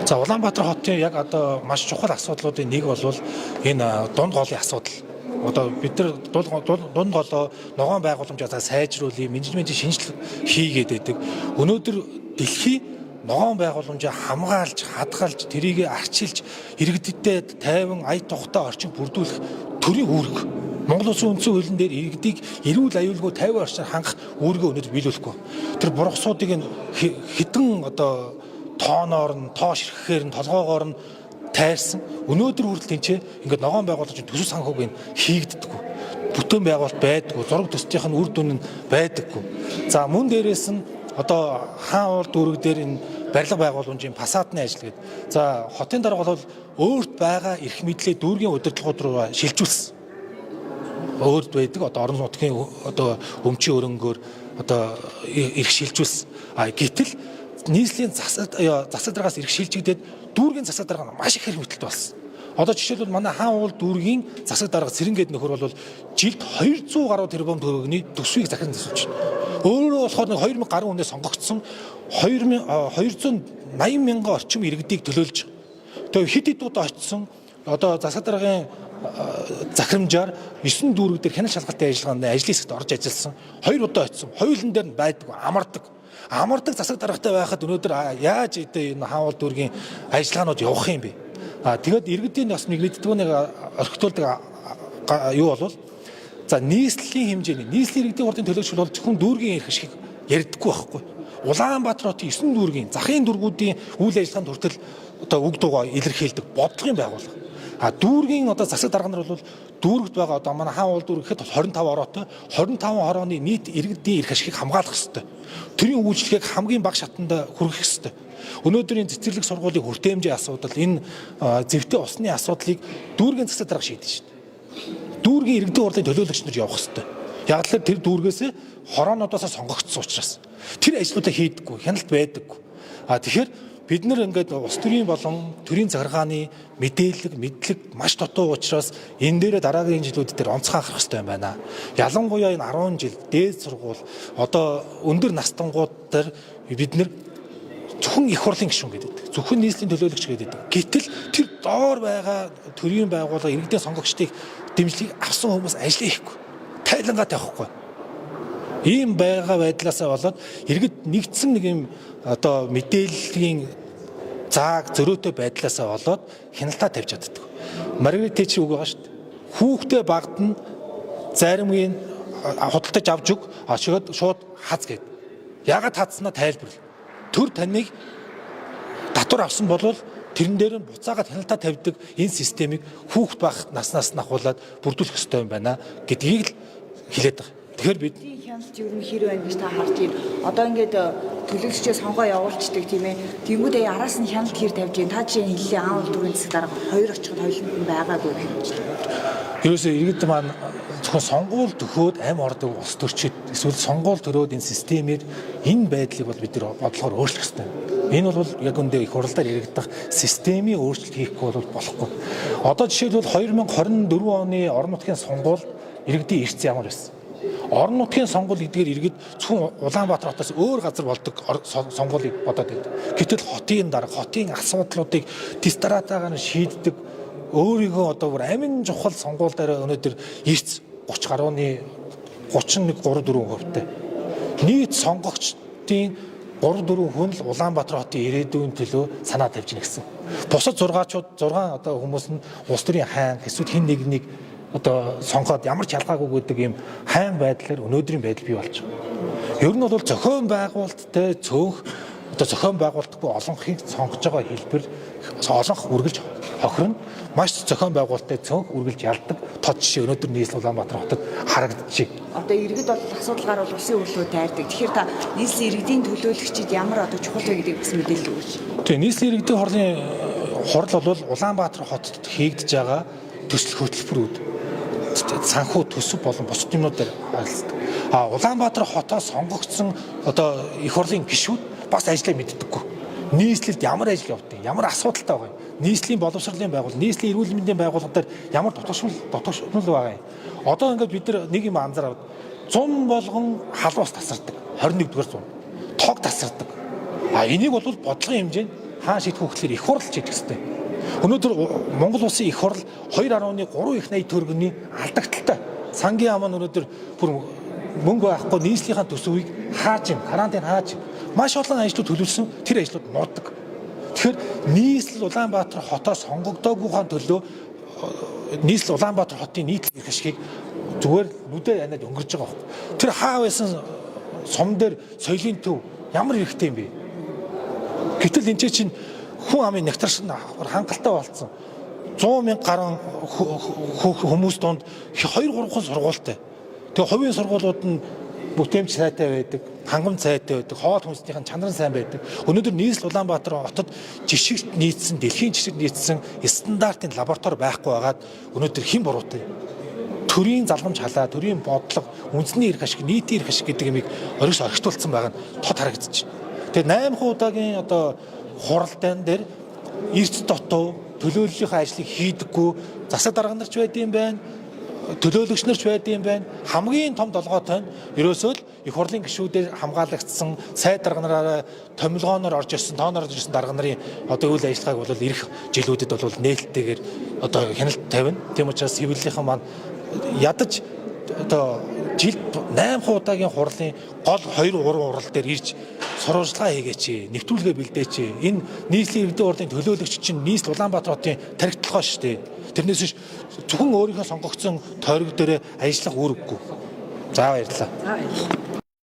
За, Улаанбаатар хотын яг одоо маш чухал асуудлуудын нэг бол энэ дунд голын асуудал. Одоо бид нар дунд голоо ногоон байгууламжаа сайжруулъя, менежментийн шинжилгээ хийгээд байдаг. Өнөөдөр дэлхий ногоон байгууламжаа хамгаалж, хадгалж, тэрийг арчилж, иргэдтэй тайван, ая тухтай орчин бүрдүүлэх төрийн үүрэг. Монгол Улсын үндсэн хуулийн дээр иргэдийг эрүүл аюулгүй тайван орчноор хангах үүргээ өнөөдөр биелүүлэхгүй. Тэр бургасуудыг хэдэн одоо тооноор нь, тоо ширхэхээр нь, толгоогоор нь тайрсан. Өнөөдөр хүртэл тэнцээ ингээд ногоон байгууллагын төсөв санхүүг нь хийгддэггүй. Бүтэн байгуулалт байдаггүй. Зураг төсчийнх нь үр дүн нь байдаггүй. За, мөн дээрээс нь одоо хаан уул дүүрэг дээр энэ барилга байгууламжийн фасадны ажил гэдэг. За, хотын дарга бол өөрт байгаа эрх мэдлээ дүүргийн удирдлагууд руу шилжүүлсэн. Өөрт байдаг одоо орон нутгийн одоо өмчийн өрөнгөөр одоо эрх шилжүүлсэн. А гэтэл нийслэлийн засаг даргаас эрх шилжигдээд дүүргийн засаг дарга маш их хэрэг мэдлэлт болсон. Одоо жишээлбэл, манай хаан уул дүүргийн засаг дарга Цэрэнгээд нөхөр бол жилд 200 гаруй тэрбум төгрөгийн төсвийг захиран засуулж байна. Өөрөө болохоор нэг 2000 гаруй хүнээс сонгогдсон 280 мянган орчим иргэдийг төлөөлж. Тэгээ хэд хэд удаа очисон, одоо засаг даргын захирамжаар 9 дүүрэг дээр хяналт шалгалтын ажиллагаанд ажлын хэсэгт орж ажилласан. Хоёр удаа очисон. Хоёулан дээр нь байдаг, амардаг. Амардаг засаг даргатай байхад өнөөдөр яаж энэ хаан уул дүүргийн ажиллагаанууд явах юм бэ? А тэгээд иргэдийн бас нэг мэддэг, нэг орхитуулдаг юу болвол, за, нийслэлийн хэмжээний нийслэлийн иргэдийн хурлын төлөөлөгч бол зөвхөн дүүргийн эрх ашиг ярьдаггүй байхгүй. Улаанбаатар хотын 9 дүүргийн захын дүүргүүдийн үйл ажиллагаанд хүртэл одоо үг дуугаа илэрхийлдэг бодлогын байгууллага. А дүүргийн одоо засаг дарга нар бол дүүрэгт байгаа, одоо манай хаан уул дүүрэг гэхэд 25 ороотой, 25 хорооны нийт иргэдийн эрх ашигыг хамгаалах ёстой. Төрийн үйлчлэгийг хамгийн бага шатанд хүргэх ёстой. Өнөөдрийн цэцэрлэг сургуулийн хүртээмжийн асуудал, энэ зэвтэй усны асуудлыг дүүргийн засаг дарга шийдэж шүү дээ. Дүүргийн иргэдийн хурлын төлөөлөгч нар явах ёстой. Яг л тэр дүүргээс хороонуудаас сонгогдсон учраас тэр ажлуудаа хийдэггүй, хяналт байдаггүй. А тэгэхээр бид нар ингээд улс төрийн болон төрийн захиргааны мэдээлэл, мэдлэг маш дутуу учраас энэ дээрээ дараагийн жилүүд дээр онцгой анхаарах хэрэгтэй юм байна. Ялангуяа энэ 10 жил дээд сургууль, одоо өндөр настангууд дээр бид нар зөвхөн их хурлын гишүүн гэдэг. Зөвхөн нийслэлийн төлөөлөгч гэдэг. Гэтэл тэр доор байгаа төрийн байгууллага, иргэдийн сонгогчдыг дэмжлэгийг авсан хүмүүс ажил хийхгүй. Тайлангаа тавихгүй. Ийм байгаа байдлаасаа болоод иргэд нэгдсэн нэг юм одоо мэдээллийн зааг зөрөөтэй байдлаасаа болоод хяналтаа тавьж чаддаг. Маргарет Тэтчер үг байгаа шүү дээ. Хүүхдээ багад нь заримгийн худалдаж авч өг, ашиглаад шууд хаз гэд. Ягаад хазснаа тайлбарл. Төр таныг татвар авсан бол тэрэн дээр нь буцаагаад хяналтаа тавьдаг энэ системийг хүүхд байх наснаас нь ахуулаад бүрдүүлэх ёстой юм байна гэдгийг л хэлээд байгаа. Тэгэхээр бид хяналт ер нь хэр байна гэж та харж байна? Одоо ингээд төлөөлөгчөө сонгоо явуулцдаг, тийм ээ. Тэнгүүдээ араас нь хяналт хэр тавьж байна? Та жишээ нь хэллээ, аан уул дүүргийн засаг дарга хоёр очиход хоёуланд нь байгаагүй гэх юм чинь. Ерөөсөө иргэд маань зөвхөн сонгуул төхөөд ам ордог улс төрчид эсвэл сонгуул төрөөд энэ системээр энэ байдлыг бол бид нар бодлогоор өөрчлөх ёстой. Энэ бол яг үндэ их хурлаар яригдах системийн өөрчлөлт хийхгүй бол болохгүй. Одоо жишээлбэл, 2024 оны орон нутгийн сонгуул иргэдийн эрс ямар байсан? Орон нутгийн сонгуул гэдгээр иргэд зөвхөн Улаанбаатар хотоос өөр газар болдог сонгуулийг бодоод байдаг. Гэтэл хотын дарга, хотын асуудлуудыг дистратаагаар нь шийддэг, өөрийгөө одоо бүр амин чухал сонгуул дээр өнөөдөр эрс 30 гаруйны 31 3 4 хувьтай. Нийт сонгогчдын 3 4 хүн л Улаанбаатар хотын ирээдүйн төлөө санаа тавьж гэнэ гэсэн. Бусад 6-чууд 6 одоо хүмүүс нь улс төрийн хайн эсвэл хэн нэг нэг одоо сонгоод ямар ч ялгаагүй гэдэг ийм хайн байдлаар өнөөдрийн байдал бий болж байгаа. Ер нь бол зохион байгуулалттай цөөнх, одоо зохион байгуулалтгүй олонхийг сонгож байгаа хэлбэр олонх үргэлж хохирно. Маш зохион байгуулалттай цөөнх үргэлж ялдаг. Тод жишээ өнөөдөр нийслэл Улаанбаатар хотод харагдчихэв. Одоо иргэд бол асуудал гарвал улсын хурлуу тайрдаг. Тэгэхээр та нийслэлийн иргэдийн төлөөлөгчид ямар одоо чухал вэ гэдгийг бас мэдээлэл өгөөч. Тэгээ нийслэлийн иргэдийн хурлын хурал бол Улаанбаатар хотод хийгдэж байгаа төсөл хөтөлбөрүүд, санхүү төсөв болон бусад юмнууд дээр харилцдаг. А Улаанбаатар хотоос сонгогдсон одоо их хурлын гишүүд бас ажлаа мэддэггүй. Нийслэлд ямар ажил явдгийг, ямар асуудалтай байгаа юм. Нийслэлийн боловсролын байгууллага, нийслэлийн эрүүл мэндийн байгууллага дээр ямар дутагшмал байгаа юм. Одоо ингээд бид нар нэг юм анзаараад, зун болгон халуус тасардаг. 21 дугаар зун. Тог тасардаг. А энийг бол бодлогын хэмжээнд Хаан шийдэх вэ гэхээр их хурал шийдэх хэрэгтэй. Өнөөдөр Монгол улсын их хурал 2.3 их 80 төгрөгийн алдагдaltaй. Сангийн ам нь өнөөдөр бүр мөнгө байхгүй нийслэлийнхаа төсөвийг хааж юм, карантин хааж юм. Маш олон ажлууд төлөвлөсөн, тэр ажлууд нуудаг. Тэгэхээр нийслэл Улаанбаатар хотоо сонгогдоогүйхаа төлөө нийслэл Улаанбаатар хотын нийтлэл эрх ашигыг зүгээр нүдэ аниад өнгөрж байгаа байхгүй. Тэр хаа байсан сум дээр соёлын төв ямар хэрэгтэй юм бэ? Гэтэл энэ чинь хүн амын нягтарш хангалттай болцсон. 100 мянга гаруй хүмүүс донд 2 3 сургуультай. Тэгээ хувийн сургуулиуд нь бүтээмж сайтай байдаг, хангамж сайтай байдаг, хоол хүнснийх нь чанар нь сайн байдаг. Өнөөдөр нийслэл Улаанбаатар хотод жишгт нийцсэн, дэлхийн жишгт нийцсэн стандартын лаборатори байхгүй байгаад өнөөдөр хэн буруутай? Төрийн залгамж халаа, төрийн бодлого, үндэсний эрх ашиг, нийтийн эрх ашиг гэдэг юмыг оргис орхитуулсан байгаа нь тод харагдаж байна. Тэгээ 8 удаагийн одоо хуралдаан дээр эрт дутуу төлөөллийнхээ ажлыг хийдэггүй засаг дарга нар ч байдсан байна, төлөөлөгч нар ч байдсан байна. Хамгийн том долгоотой нь ерөөсөө л их хурлын гишүүдээр хамгаалагдсан сайд дарга нараараа томилгооноор орж ирсэн, тооноор орж ирсэн дарга нарын одоо үйл ажиллагааг бол ирэх жилүүдэд бол нээлттэйгээр одоо хяналт тавина. Тийм учраас хэвлэлийнхэн маань ядаж одоо жилд 8 удаагийн хурлын гол 2 3 хурал дээр ирж сурвалжлага хийгээч, нэвтрүүлгээ бэлдээч. Энэ нийслэлийн иргэдийн хурлын төлөөлөгч чинь нийслэл Улаанбаатар хотын тархитолгой шүү дээ. Тэрнээс биш зөвхөн өөрийнхөө сонгогдсон тойрог дээр ажиллах үүрэггүй. За, баярлалаа. За, баярлалаа.